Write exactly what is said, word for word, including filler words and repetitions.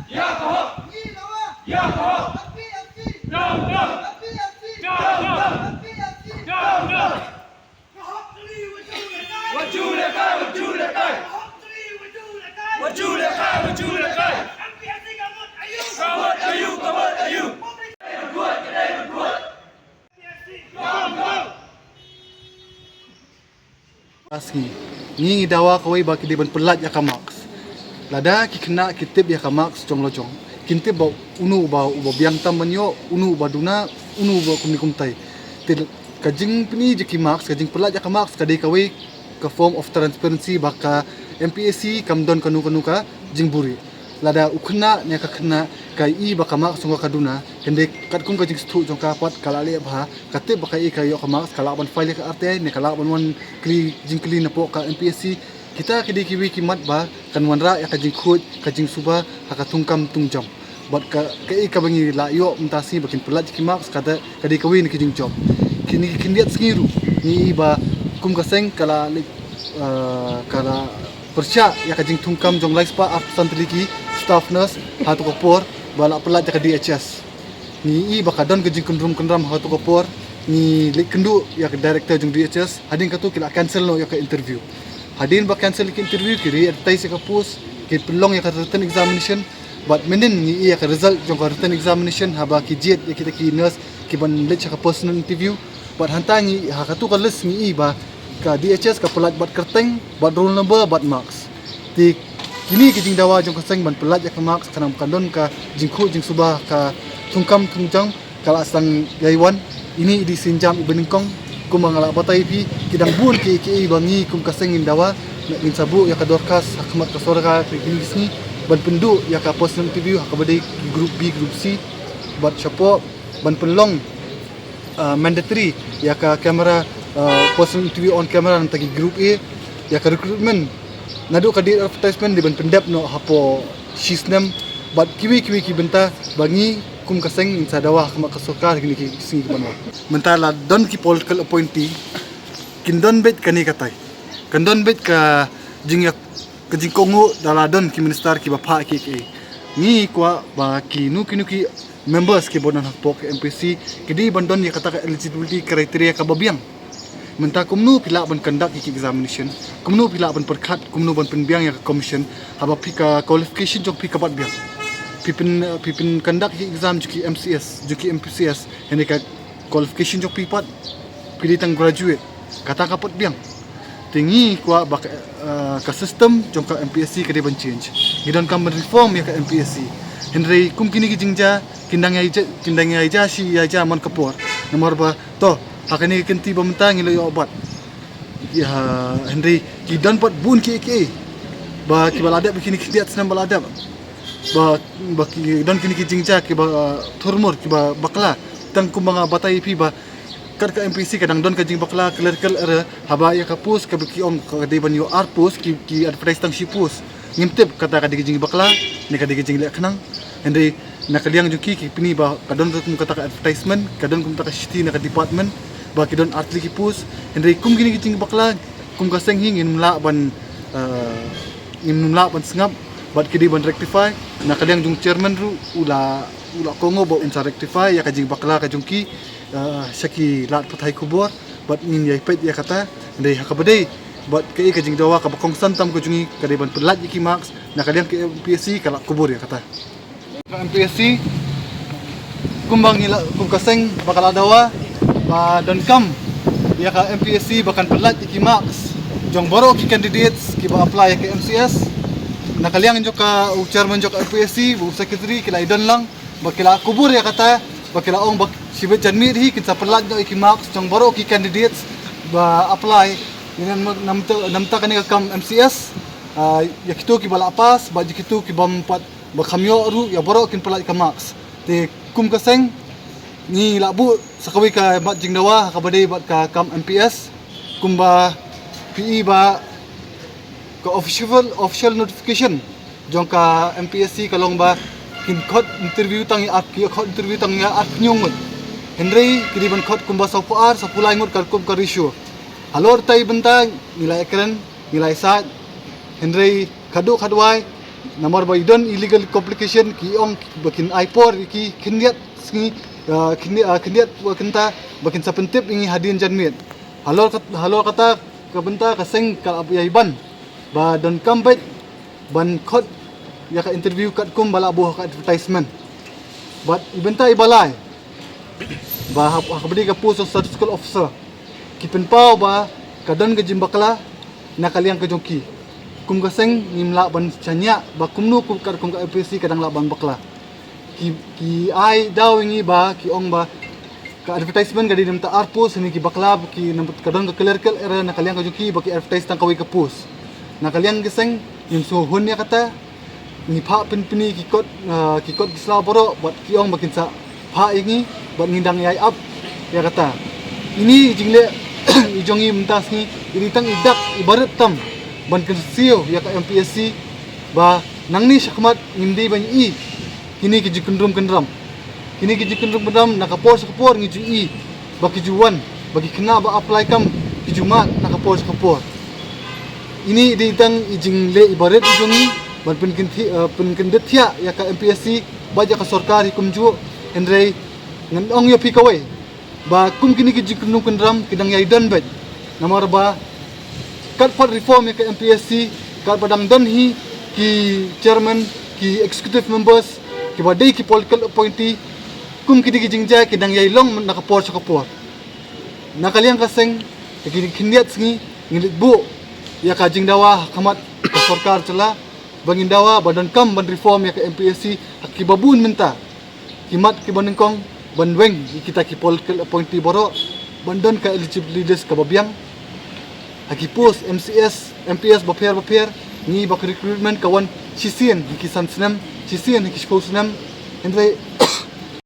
Ya ka hok! Ya ka hok! Down, down! Down, down! Down, down! Wa ju lehkai, wa ju lehkai! Wa ju lehkai, wa ju lehkai! Ka mut aiu, ka mut aiu! Down, down! As ngi, ngi ngi dawa kawei ba ki dei ban pyllait ïa ka mask. Lada ki khynnah ki tip ïa ka mask jong la jong, kin tip ba uno uba, uba biang tam ban ïoh, uno uba duna, uno uba kumne kumtai. Te ka jingpyni jong ki mask, ka jingpyllait ïa ka mask ka dei kawei ka form of transparency ba ka M P S C kam don kano kano ka jingbuhrieh. Lada u khynnah ne ka khynnah ka ïohi ba ka mask jong ka ka duna, hynrei katkum ka jingsngewthuh jong ka pat ka la leh bha, ka tip ba kaei ka ïoh ka mask, ka lah ban file ïa ka R T I ne ka lah ban wan kylli jingkylli napoh ka M P S C. Kita ki dei kiwei ki mat ba kan wanrah ïa ka jingkhuid, ka jingsuba ha ka thungkam thungjam. Bad ka, kaei kaba ngi la ïoh mynta sngi ba kin pyllait ki mask, ka dei, ka dei kawei na ki jingjop. Kine ki khyndiat sngi ruh ngi ïohi ba kum ka seng ka la leit, eh, ka la pyrshah ïa ka jingthungkam jong lai spah arphew san tylli ki staff nurse ha kato ka por ba la pyllait ïa ka D H S. Ngi ïohi ba ka don ka jingkynrum kynram ha kato ka por, ngi leit kynduh ïa ka director jong D H S, hadien kato ki la cancel noh ïa ka interview. Hadien ba cancel ïa ka interview, ki re-advertise ïa ka post, ki pynlong ïa ka written examination, bad mynnin ngi ïohi ïa ka result jong ka written examination haba ki jied ïa kita ki nurse ki ban leit sha ka personal interview. Bad hangta ngi, ha kato ka list ngi ïohi ba ka D H S ka pyllait bad kyrteng, bad roll number, bad marks. Te kine ki jingdawa jong ka seng ban pyllait ïa ka mask, khnang ba kan don ka jingkhuid jingsuba ha ka thungkam thungjam, ka la sdang ïai wan. Ine i dei i sienjam iba nyngkong, kumba nga la batai ïa phi, ki dang bun kiei kiei ba ngi kum ka seng ngin dawa, ngin sa buh ïa ka dorkhas ha khmat ka sorkar ha kine ki sngi ban pynduh ïa ka personal interview ha kaba dei ki group B, group C, bad shapoh ban pynlong, ah, mandatory ïa ka camera, ah, personal interview on camera na bynta ki group A, ïa ka recruitment naduh ka date advertisement dei ban pyndep noh hapoh shi snem, bad kiwei kiwei ki bynta ba ngi kum ka seng ngin sa dawa ha khmat ka sorkar ha kine ki sngi ki ban wan. Mynta la don ki political appointee, kin don beit kane katai, kan don beit ka jingïa, ka jingkohnguh da la don ki minister kiba phah kiei kiei. Ngi kwah ba kino kino ki members kiba don hapoh ka M P S C ki dei ban don ïa kata ka eligibility criteria kaba biang. Mynta kumno phi lah ban conduct ïa ki examination, kumno phi lah ban pyrkhat, kumno ban pynbiang ïa ka commission, haba phi ka qualification jong phi ka pat biang. Phi pyn, phi pyn conduct ïa ki exam jong ki M C S, jong ki M P C S, hynrei ka qualification jong phi pat, phi dei tang graduate, kata ka pat biang. Te ngi kwah ba ka, eh, ka system jong ka M P S C ka dei ban change. Ngi donkam ban reform ïa ka M P S C. Hynrei kum kine ki jingjia kin dang ïai jia, kin dang ïai jia shi ïai jia man ka por. Namar ba to, ha kane ka kynti ba mynta ngi la ïoh bat. Ïa, hynrei ki don pat bun kiei kiei ba kiba la dep kine ki khyndiat snem ba la dep. Ba, ba ki don kine ki jingjia kiba, eh, thurmur, kiba bakla. Tang kumba nga batai ïa phi ba kat ka M P S C ka dang don ka jingbakla clerical error, haba ïa ka post kaba ki ong ka dei ban ïoh ar post, ki, ki advertise tang shi post. Ngim tip kata ka dei ka jingbakla ne ka dei ka jingleh khnang. Hynrei na ka liang jong ki, ki pyni ba ka don kum kata ka advertisement, ka don kum kata ka shithi na ka department ba ki don ar tylli ki post. Hynrei kum kine ki jingbakla, kum ka seng hi ngim lah ban, eh, ngim lah ban sngap, bad ki dei ban rectify. Na ka liang jong chairman ruh u la, u la kohnguh ba un sa rectify ïa ka jingbakla ka jong ki, eh, sha ki lad pathai khubor, bad ngin ïai peit ïa kata. Hynrei ha kaba dei bad kaei ka jingdawa kaba kongsan tam ka jong ngi ka dei ban pyllait ïa ki marks, na ka liang ka M P S C ka la kubur ïa kata. Ka M P S C, kumba ngi la, kum ka seng ba ka la dawa, ba donkam ïa ka M P S C ba kan pyllait ïa ki marks jong baroh ki candidates kiba apply ïa ka M C S. Na ka liang jong ka, u chairman jong ka M P S C, u secretary, ki la ïadon lang ba ki la kubur ïa kata, ba ki la ong ba shibit janmiet hi kin sa pyllait noh ïa ki marks jong baroh ki candidates ba apply ïa na, na, na bynta kane ka kam M C S, ah, ïa kito kiba la pass bad ïa kito kibym pat, ba kham ïoh ruh, ïa baroh kin pyllait ka marks. Te kum ka seng ngi la buh sa kawei ka mat jingdawa ha kaba dei bad ka kam M P S, kumba phi i ba ka official, official notification jong ka M P S C ka long ba kin khot interview tang ïa ar, ki khot interview tang ïa arphew hynñiew ngut. Hynrei ki dei ban khot kumba sawphew ar, sawphew lai ngut katkum ka ratio. Halor katai bynta ngi la ïakren, ngi la ïasaid. Hynrei khadduh khadwai Namar ba i don illegal complication, ki ong ba kin ai por ïa ki khyndiat sngi, ah, khyndiat, ah, khyndiat ba kynta ba kin sa pyntip ïa ngi hadien janmiet. Halor kat-, halor kata ka bynta ka seng ka la ïai ban ba donkam beit ban khot ïa ka interview katkum ba la buh ha ka advertisement. Bad i bynta iba lai ba ha, ha kaba dei ka post jong statistical officer, ki pynpaw ba ka don ka jingbakla na ka liang ka jong ki. Kum ka seng ngim lah ban shaniah ba kumno kum, katkum ka M P S C ka dang lah ban bakla. Ki, ki ai daw ïa ngi ba ki ong ba ka advertisement ka dei na bynta ar post, hynrei ki bakla ki na bynta, ka don ka clerical error na ka liang ka jong ki ba ki advertise tang kawei ka post. Na ka liang ka seng ngim sngewhun ïa kata. Ngi phah pynpyni ki kot, ah, ki kot ki sla baroh bad ki ong ba kin sa phah ïa ngi bad ngi dang ïai ap ïa kata. Ini i jingleh i jong ngi mynta sngi, ini tang i dak iba rit tam ban kynsiew ïa ka M P S C ba nangne shakhmat ngim dei ban i kine ki jingkyndrum kyndram. Kine ki jingkyndrum kyndram na ka por sha ka por ngi ju i ba ki ju wan, ba ki khynnah ba apply kam ki ju mad na ka por sha ka por. Ini i dei tang i jingleh iba rit i jong ngi ban pynkyndit, eh, pynkyndit thiah ïa ka M P S C bad ïa ka sorkar hi kumjuh, hynrei ngan ong ïa phi kawei ba kum kine ki jingkyndrum kyndram ki dang ïai don beit. Namar ba katba reform ïa ka M P S C, katba dang don hi ki chairman, ki executive members kiba dei ki political appointee, kum kine ki jingjia ki dang ïai long na ka por sha ka por. Na ka liang ka seng, ha kine ki khyndiat sngi ngi leit buh ïa ka jingdawa ha khmat ka sorkar jylla ba ngin dawa ba donkam ban reform ïa ka M P S C ha kiba bun mynta. Ki mat kiba nyngkong ban weng ïa kita ki political appointee baroh ban don ka eligibility list kaba biang. Ha ki post M C S, M P S bapher bapher, ngi ba ka recruitment ka wan shisien ha ki san snem, shisien ha ki shiphew snem. Hynrei